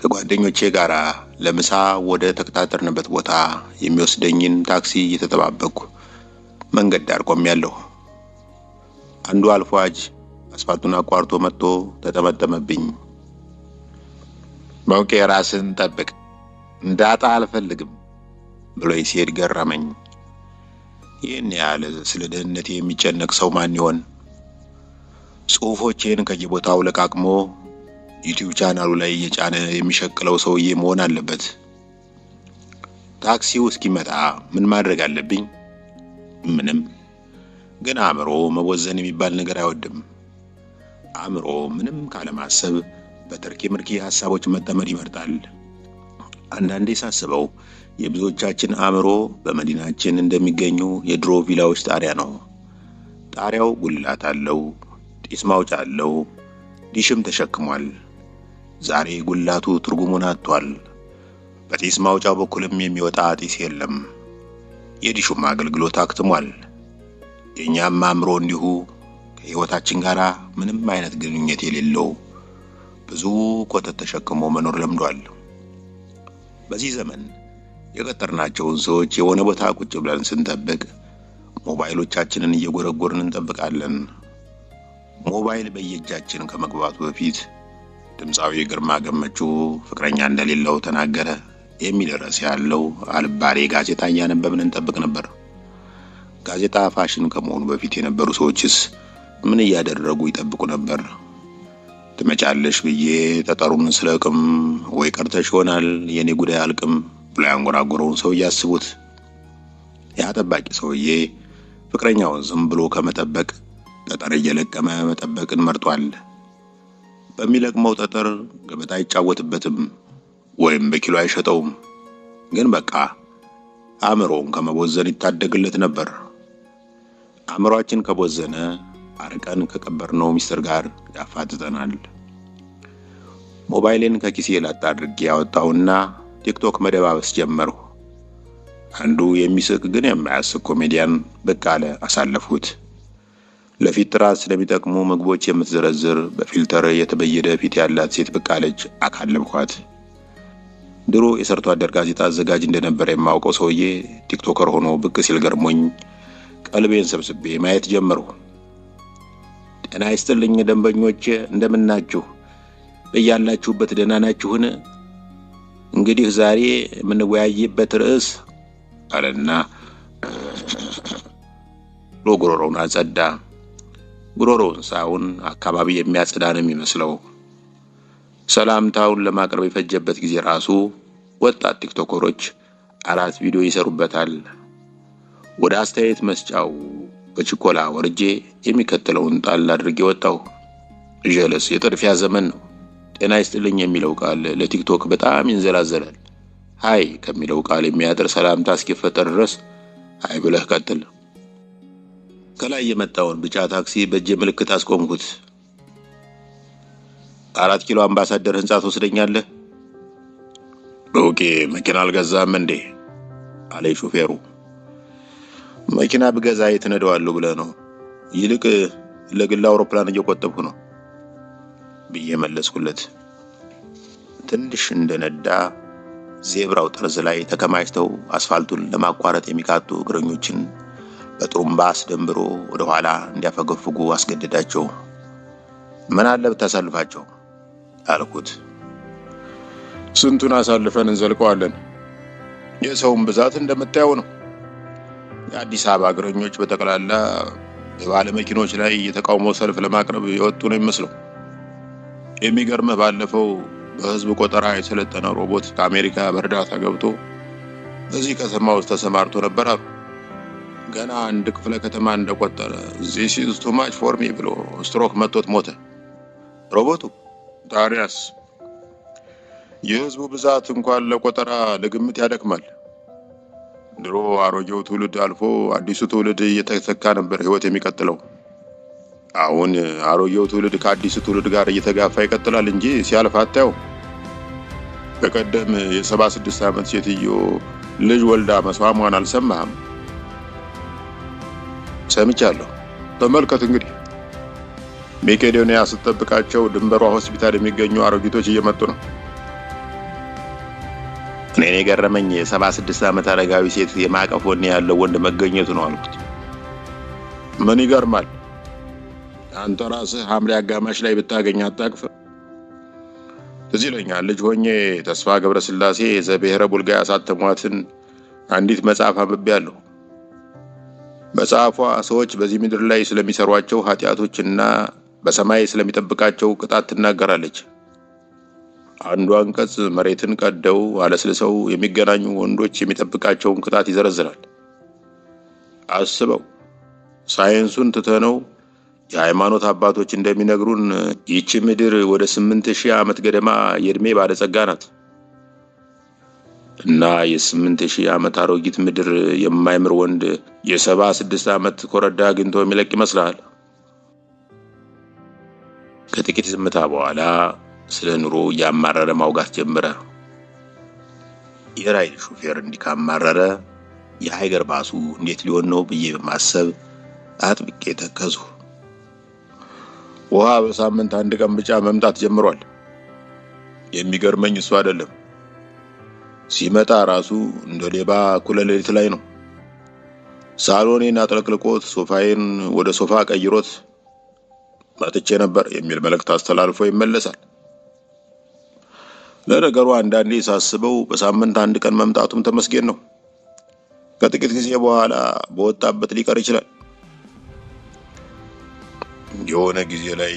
ከጓደኞቼ ጋር ለምሳ ወደ ተቀጣጠርንበት ቦታ የሚወስደኝን ታክሲ እየተጠባበቅኩ መንገድ ዳር ቆሜያለሁ። አንዱ አልፎ ሂያጅ አስፋልቱን አቋርጦ መጥቶ ተጠመጠመብኝ። "መውቄ፣ ራስህን ጠብቅ፣ እንዳጣ አልፈልግም" ብሎኝ ሲሄድ ገረመኝ። ይህን ያህል ስለ ደህንነቴ የሚጨነቅ ሰው ማን ይሆን? ጽሑፎቼን ከየቦታው ለቃቅሞ ዩቲዩብ ቻናሉ ላይ እየጫነ የሚሸቅለው ሰውዬ መሆን አለበት። ታክሲው እስኪመጣ ምን ማድረግ አለብኝ? ምንም። ግን አእምሮ መቦዘን የሚባል ነገር አይወድም። አእምሮ ምንም ካለማሰብ በትርኪ ምርኪ ሀሳቦች መጠመድ ይመርጣል። አንዳንዴ ሳስበው የብዙዎቻችን አእምሮ በመዲናችን እንደሚገኙ የድሮ ቪላዎች ጣሪያ ነው። ጣሪያው ጉልላት አለው፣ ጢስ ማውጫ አለው፣ ዲሽም ተሸክሟል። ዛሬ ጉልላቱ ትርጉሙን አጥቷል። በጢስ ማውጫው በኩልም የሚወጣ ጢስ የለም። የዲሹም አገልግሎት አክትሟል። የእኛም አእምሮ እንዲሁ ከሕይወታችን ጋር ምንም አይነት ግንኙነት የሌለው ብዙ ኮተት ተሸክሞ መኖር ለምዷል። በዚህ ዘመን የቀጠርናቸውን ሰዎች የሆነ ቦታ ቁጭ ብለን ስንጠብቅ ሞባይሎቻችንን እየጎረጎርን እንጠብቃለን። ሞባይል በየእጃችን ከመግባቱ በፊት ድምፃዊ ግርማ ገመቹ ፍቅረኛ እንደሌለው ተናገረ የሚል ርዕስ ያለው አልባሌ ጋዜጣ እያነበብን እንጠብቅ ነበር። ጋዜጣ ፋሽን ከመሆኑ በፊት የነበሩ ሰዎችስ ምን እያደረጉ ይጠብቁ ነበር? "ትመጫለሽ ብዬ ጠጠሩን ስለቅም ወይ ቀርተሽ ይሆናል፣ የኔ ጉዳይ አልቅም" ብሎ ያንጎራጎረውን ሰውዬ አስቡት። ያ ጠባቂ ሰውዬ ፍቅረኛውን ዝም ብሎ ከመጠበቅ ጠጠር እየለቀመ መጠበቅን መርጧል። በሚለቅመው ጠጠር ገበታ አይጫወትበትም ወይም በኪሎ አይሸጠውም። ግን በቃ አእምሮውን ከመቦዘን ይታደግለት ነበር። አእምሯችን ከቦዘነ አርቀን ከቀበርነው ሚስጥር ጋር ያፋጥጠናል። ሞባይሌን ከኪሴ ላጥ አድርጌ ያወጣሁና ቲክቶክ መደባበስ ጀመርሁ። አንዱ የሚስቅ ግን የማያስቅ ኮሜዲያን ብቅ አለ። አሳለፍኩት። ለፊት ጥራት ስለሚጠቅሙ ምግቦች የምትዘረዝር በ filter የተበየደ ፊት ያላት ሴት ብቅ አለች። አካለብኳት። ድሮ የሰርቶ አደር ጋዜጣ አዘጋጅ እንደነበረ የማውቀው ሰውዬ TikToker ሆኖ ብቅ ሲል ገርሞኝ ቀልቤን ሰብስቤ ማየት ጀመርሁ። "ጤና ይስጥልኝ ደንበኞቼ፣ እንደምናችሁ? በያላችሁበት ደህና ናችሁን? እንግዲህ ዛሬ የምንወያይበት ርዕስ" አለና ብሎ ጉሮሮውን አጸዳ። ጉሮሮውን ሳይሆን አካባቢ የሚያጸዳ ነው የሚመስለው። ሰላምታውን ለማቅረብ የፈጀበት ጊዜ ራሱ ወጣት ቲክቶከሮች አራት ቪዲዮ ይሰሩበታል። ወደ አስተያየት መስጫው በችኮላ ወርጄ የሚከተለውን ጣል አድርጌ ወጣሁ። ጀለስ፣ የጥድፊያ ዘመን ነው። "ጤና ይስጥልኝ" የሚለው ቃል ለቲክቶክ በጣም ይንዘላዘላል። "Hi" ከሚለው ቃል የሚያጥር ሰላምታ እስኪፈጠር ድረስ "Hi" ብለህ ቀጥል። ከላይ የመጣውን ቢጫ ታክሲ በእጄ ምልክት አስቆምኩት። "4 ኪሎ አምባሳደር ህንፃ ትወስደኛለህ?" "በውቄ፣ መኪና አልገዛም እንዴ?" አለ ሾፌሩ። "መኪና ብገዛ የት እነዳዋለሁ ብለህ ነው? ይልቅ ለግል አውሮፕላን እየቆጠብኩ ነው" ብዬ መለስኩለት። ትንሽ እንደነዳ ዜብራው ጠርዝ ላይ ተከማችተው አስፋልቱን ለማቋረጥ የሚቃጡ እግረኞችን በጥሩምባ አስደንብሮ ወደ ኋላ እንዲያፈገፍጉ አስገደዳቸው። "ምን አለ ብታሳልፋቸው?" አልኩት። "ስንቱን አሳልፈን እንዘልቀዋለን? የሰውን ብዛት እንደምታየው ነው። የአዲስ አበባ እግረኞች በጠቅላላ በባለ መኪኖች ላይ የተቃውሞ ሰልፍ ለማቅረብ የወጡ ነው የሚመስለው። የሚገርምህ ባለፈው በህዝብ ቆጠራ የሰለጠነ ሮቦት ከአሜሪካ በእርዳታ ገብቶ እዚህ ከተማ ውስጥ ተሰማርቶ ነበር አሉ። ገና አንድ ክፍለ ከተማ እንደቆጠረ 'This is too much for me' ብሎ ስትሮክ መቶት ሞተ።" "ሮቦቱ?" "ታዲያስ፣ የህዝቡ ብዛት እንኳን ለቆጠራ ለግምት ያደክማል። ድሮ አሮጌው ትውልድ አልፎ አዲሱ ትውልድ እየተተካ ነበር ህይወት የሚቀጥለው። አሁን አሮጌው ትውልድ ከአዲሱ ትውልድ ጋር እየተጋፋ ይቀጥላል እንጂ ሲያልፍ አታየው። በቀደም የ76 ዓመት ሴትዮ ልጅ ወልዳ መስማሟን አልሰማህም?" "ሰምቻለሁ።" "ተመልከት እንግዲህ፣ ሜቄዶንያ ስትጠብቃቸው ድንበሯ ሆስፒታል የሚገኙ አሮጊቶች እየመጡ ነው።" እኔ የገረመኝ የ76 ዓመት አረጋዊ ሴት የማቀፍ ወኔ ያለው ወንድ መገኘቱ ነው አልኩት። ምን ይገርማል? አንተ ራስህ ሐምሌ አጋማሽ ላይ ብታገኝ አታቅፍ? ትዝ ይለኛል ልጅ ሆኜ ተስፋ ገብረስላሴ ዘብሔረ ቡልጋ ያሳተሟትን አንዲት መጽሐፍ አንብቤያለሁ። መጽሐፏ ሰዎች በዚህ ምድር ላይ ስለሚሰሯቸው ኃጢአቶችና በሰማይ ስለሚጠብቃቸው ቅጣት ትናገራለች። አንዱ አንቀጽ መሬትን ቀደው አለስልሰው የሚገናኙ ወንዶች የሚጠብቃቸውን ቅጣት ይዘረዝራል። አስበው፣ ሳይንሱን ትተነው የሃይማኖት አባቶች እንደሚነግሩን ይቺ ምድር ወደ 8000 ዓመት ገደማ የዕድሜ ባለጸጋ ናት እና የ8000 ዓመት አሮጊት ምድር የማይምር ወንድ የ76 ዓመት ኮረዳ አግኝቶ የሚለቅ ይመስልሃል? ከጥቂት ዝምታ በኋላ ስለ ኑሮ እያማረረ ማውጋት ጀመረ። የራይድ ሹፌር እንዲህ ካማረረ የሃይገር ባሱ እንዴት ሊሆን ነው ብዬ በማሰብ አጥብቄ ተከዝሁ። ውሃ በሳምንት አንድ ቀን ብቻ መምጣት ጀምሯል። የሚገርመኝ እሱ አይደለም፣ ሲመጣ ራሱ እንደ ሌባ እኩለ ሌሊት ላይ ነው። ሳሎኔን አጥለቅልቆት ሶፋዬን ወደ ሶፋ ቀይሮት መጥቼ ነበር የሚል መልእክት አስተላልፎ ይመለሳል። ለነገሩ አንዳንዴ ሳስበው በሳምንት አንድ ቀን መምጣቱም ተመስገን ነው። ከጥቂት ጊዜ በኋላ በወጣበት ሊቀር ይችላል። የሆነ ጊዜ ላይ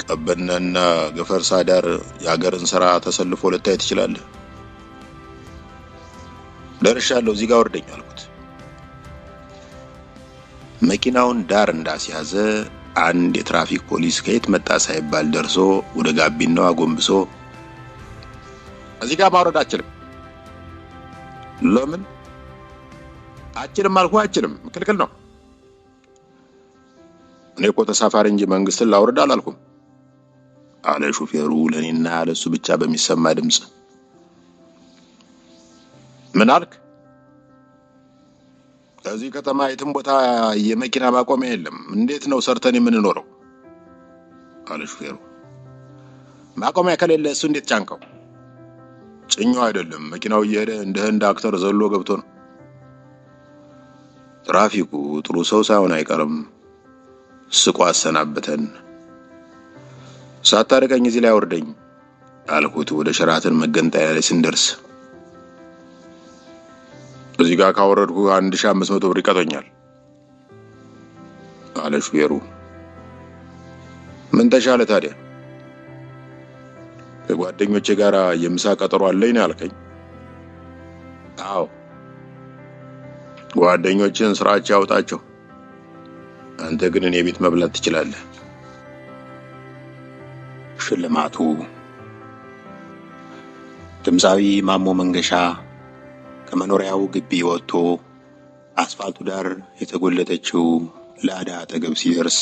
ቀበናና ገፈርሳ ዳር የሀገርን ስራ ተሰልፎ ልታይ ትችላለህ። ደርሻለሁ፣ እዚህ ጋር ወርደኝ አልኩት። መኪናውን ዳር እንዳስያዘ አንድ የትራፊክ ፖሊስ ከየት መጣ ሳይባል ደርሶ ወደ ጋቢናው አጎንብሶ እዚህ ጋር ማውረድ አችልም። ለምን አችልም አልኩህ፣ አችልም፣ ክልክል ነው። እኔ እኮ ተሳፋሪ እንጂ መንግስትን ላውርድ አላልኩም አለ ሹፌሩ ለእኔና ለእሱ ብቻ በሚሰማ ድምፅ። ምን አልክ? ከዚህ ከተማ የትም ቦታ የመኪና ማቆሚያ የለም። እንዴት ነው ሰርተን የምንኖረው? አለ ሹፌሩ። ማቆሚያ ከሌለ እሱ እንዴት ጫንከው? ጭኛው አይደለም፣ መኪናው እየሄደ እንደ ህንድ actor ዘሎ ገብቶ ነው። ትራፊኩ ጥሩ ሰው ሳይሆን አይቀርም። ስቆ አሰናበተን። ሳታርቀኝ እዚህ ላይ አውርደኝ አልኩት ወደ ሸራተን መገንጠያ ላይ ስንደርስ። እዚህ ጋር ካወረድኩ 1500 ብር ይቀጠኛል አለ ሹፌሩ። ምን ተሻለ ታዲያ? ከጓደኞቼ ጋር የምሳ ቀጠሮ አለኝ ነው ያልከኝ? አዎ። ጓደኞችን ስራቸው ያውጣቸው። አንተ ግን እኔ ቤት መብላት ትችላለህ። ሽልማቱ ድምፃዊ ማሞ መንገሻ ከመኖሪያው ግቢ ወጥቶ አስፋልቱ ዳር የተጎለተችው ላዳ አጠገብ ሲደርስ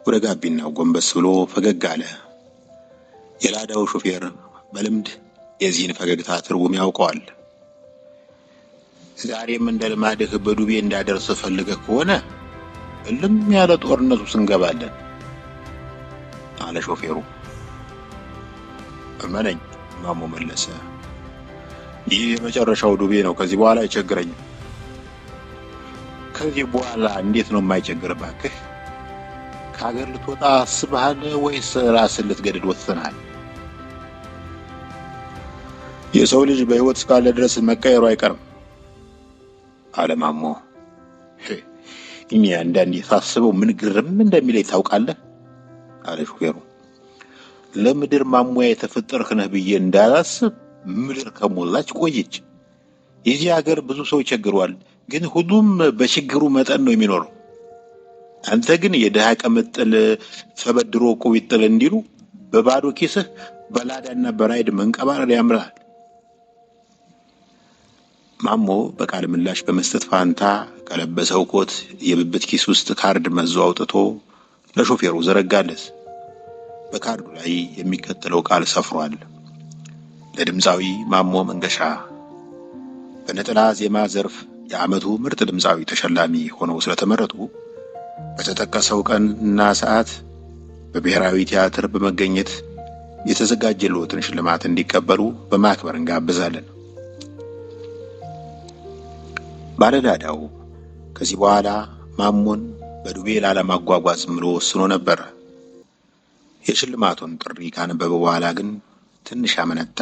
ወደ ጋቢናው ጎንበስ ብሎ ፈገግ አለ። የላዳው ሾፌር በልምድ የዚህን ፈገግታ ትርጉም ያውቀዋል። ዛሬም እንደ ልማድህ በዱቤ እንዳደርስ ፈልገህ ከሆነ እልም ያለ ጦርነት ውስጥ እንገባለን አለ ሾፌሩ። እመነኝ ማሞ መለሰ። ይህ የመጨረሻው ዱቤ ነው። ከዚህ በኋላ አይቸግረኝም። ከዚህ በኋላ እንዴት ነው የማይቸግር? እባክህ ከሀገር ልትወጣ አስበሃል ወይስ ራስን ልትገድል ወስነሃል? የሰው ልጅ በሕይወት እስካለ ድረስ መቀየሩ አይቀርም አለ ማሞ። እኔ አንዳንዴ ሳስበው ምን ግርም እንደሚለኝ ታውቃለህ? አለ ሹፌሩ። ለምድር ማሟያ የተፈጠርክ ነህ ብዬ እንዳላስብ ምድር ከሞላች ቆየች። የዚህ ሀገር ብዙ ሰው ይቸግሯል፣ ግን ሁሉም በችግሩ መጠን ነው የሚኖረው። አንተ ግን የድሃ ቅምጥል ተበድሮ ዕቁብ ይጥል እንዲሉ በባዶ ኪስህ በላዳና በራይድ መንቀባረር ያምርሃል። ማሞ በቃል ምላሽ በመስጠት ፋንታ ከለበሰው ኮት የብብት ኪስ ውስጥ ካርድ መዞ አውጥቶ ለሾፌሩ ዘረጋለት። በካርዱ ላይ የሚከተለው ቃል ሰፍሯል። ለድምፃዊ ማሞ መንገሻ በነጠላ ዜማ ዘርፍ የዓመቱ ምርጥ ድምፃዊ ተሸላሚ ሆነው ስለተመረጡ በተጠቀሰው ቀን እና ሰዓት በብሔራዊ ቲያትር በመገኘት የተዘጋጀልዎትን ሽልማት እንዲቀበሉ በማክበር እንጋብዛለን። ባለዳዳው ከዚህ በኋላ ማሞን በዱቤ ላለማጓጓዝ ምሎ ወስኖ ነበር። የሽልማቱን ጥሪ ካነበበ በኋላ ግን ትንሽ አመነታ።